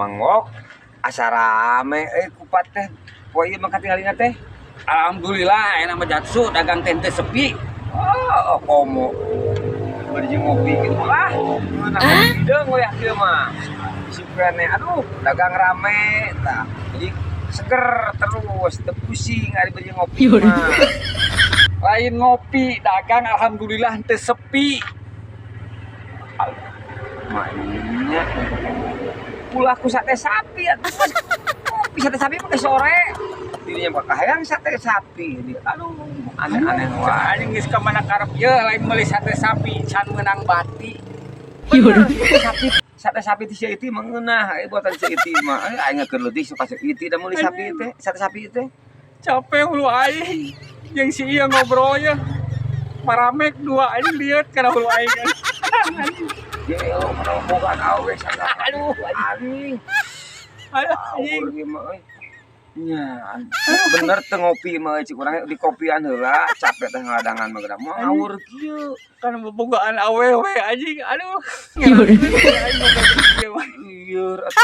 Mangok asa rame euy kupat teh. Poe ieu mah katingalina teh. Alhamdulillah, enak mah jatsu dagang teh teu sepi. Oh, komo. Bari jeung ngopi gitu lah. Nah, deung we kieu mah. Bisi keneh, aduh, dagang rame tah. Jadi seger terus, teu pusing ari bari ngopi mah. Lain ngopi, dagang alhamdulillah teu sepi. Mainnya ulah ku sate sapi atuh. Ngopi sate sapi mah ke sore. Dirinya mah kahayang sate sapi. Aduh, aneh-aneh wae. Anjing, geus ka mana karep ye, lain meuli sate sapi can meunang bati. Bener, sate sapi, sate sapi ti si mah ngeunah, eh buatan si Iti mah. Eh, aing keur leutik suka si Iti da meuli sapi teh, sate sapi teh. Capek hulu aing. Jeung si ieu ngobrol ya. Paramek dua anjing, lieur kana hulu aing. Gelo mana boga awe sagala. Aduh, anjing. Aduh, anjing. Awur ieu mah euy. Nya, bener teu ngopi mah euy, cik urang di kopian heula, capek teh ngadagangan mah geura mah ngawur kieu. Kan bobogaan awewe anjing. Aduh. Aing ngobrol jeung ieu mah. Lieur atuh.